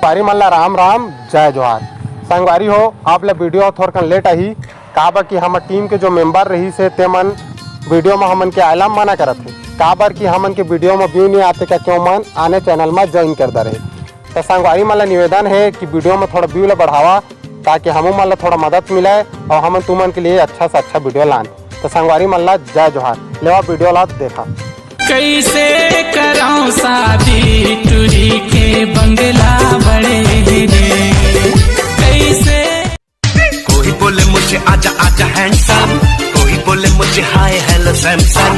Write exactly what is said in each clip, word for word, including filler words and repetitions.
संगवारी मन ला राम राम, जय जोहार। संगवारी हो, आप ला video थोरकन late आही, काबर कि हमर team के जो member रहिस हे, ते मन video म हमन के आए ला मना करत हे, काबर कि हमन के video म view नइ आथे, का क्यों मन आने channel म join कर डरे। त संगवारी मन ला निवेदन हे कि video म थोड़ा view ला बढ़ावा, ताकि हमू मन ला थोड़ा मदद मिले और हमन तुमन के लिए अच्छा से अच्छा video लान। त संगवारी मन ला जय जोहार, लेवा video ला देखा। कैसे कराऊं शादी, टूरी के बंगला बड़े रे। कैसे कोई बोले मुझे आजा आजा handsome, कोई बोले मुझे hi hello Samson।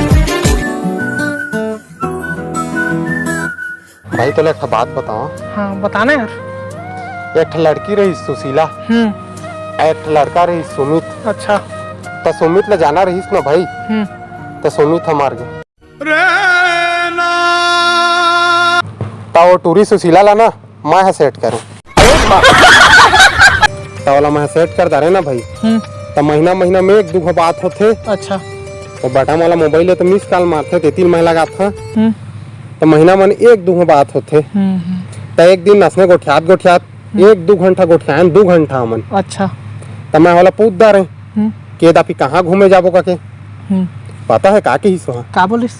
भाई, तोला एक ठो बात बताओ। हाँ, बताना यार। एक ठो लड़की रही सुशीला, हम्म। एक ठो लड़का रही सुमित। अच्छा। त सुमित ला जाना रहिस ना भाई, हम्म। त सुमित ह मर गे। त वो टूरी सुशीला ला ना मैं ह set करूँ। त ओला मैं ह set कर डारे ना भाई। हम्म। त महीना महीना में एक दू घो बात होथे। अच्छा। वो बटन वाला mobile हे त miss call मारथे, तेती ल मैं लगाथंव। हम्म। त महीना मन एक दू घो बात होथे। हम्म, हम्म। त एक दिन असने गोठियात गोठियात हम्म। एक दू घंटा गोठियान, दू घंटा हमन। अच्छा। त मैं ओला पूछ डारे हम्म। के दापी कहाँ घूमे जाबो कके। हम्म। पता हे का कहिस ओहा? का बोलिस?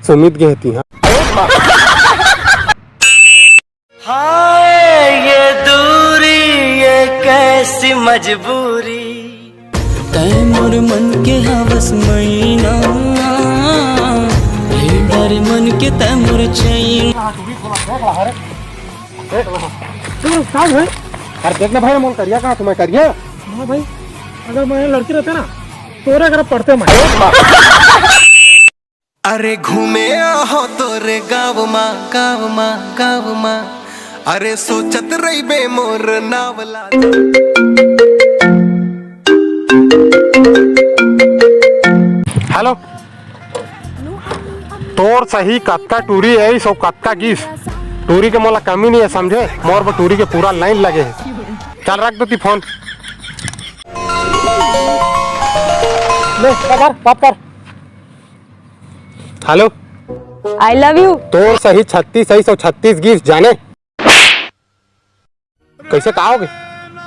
सुमित गे हे तिहाँ। हाय ये दूरी, ये कैसी मजबूरी। तै मोर मन के हवस मैना, हे डर मन के तै मोर चैना। अरे देख ना भाई, मोल करिया कहाँ तुम्हें करिया? हाँ भाई, अगर मैं लड़की रहते ना, तोरे घर पढ़ते मैं। अरे घूमे आहो तोरे गाँव मा, गाँव मा, गाँव मा। अरे सोचत रहिबे मोर नाव ला। Hello। तोर सही कतका टूरी आइस अउ कतका गिस। टूरी के मोला कमी नइ हे समझे, मोर बर टूरी के पूरा line लगे हे। चल रख देती phone। ले, बात कर। Hello। I love you। तोर सही छत्तीस, सही सौ छत्तीस गिस जाने। कैसे का होगे?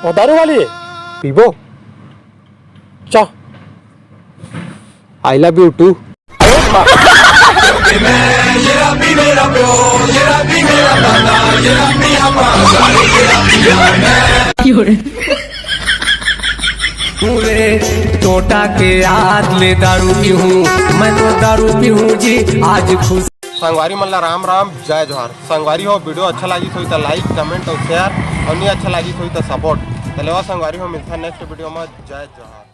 वो दारू वाली हे? पीबो? चा। I love you too। पूरे टोटा के याद ले दारू पीहूँ, मैं तो दारू पीहूँ जी आज खुश। संगवारी मन ला राम राम, जय जोहार। संगवारी हो, video अच्छा लागिस होही त like, comment अउ share, अउ नइ अच्छा लागिस होही त support। त लेवा संगवारी हो, मिलथन next video म। जय जोहार।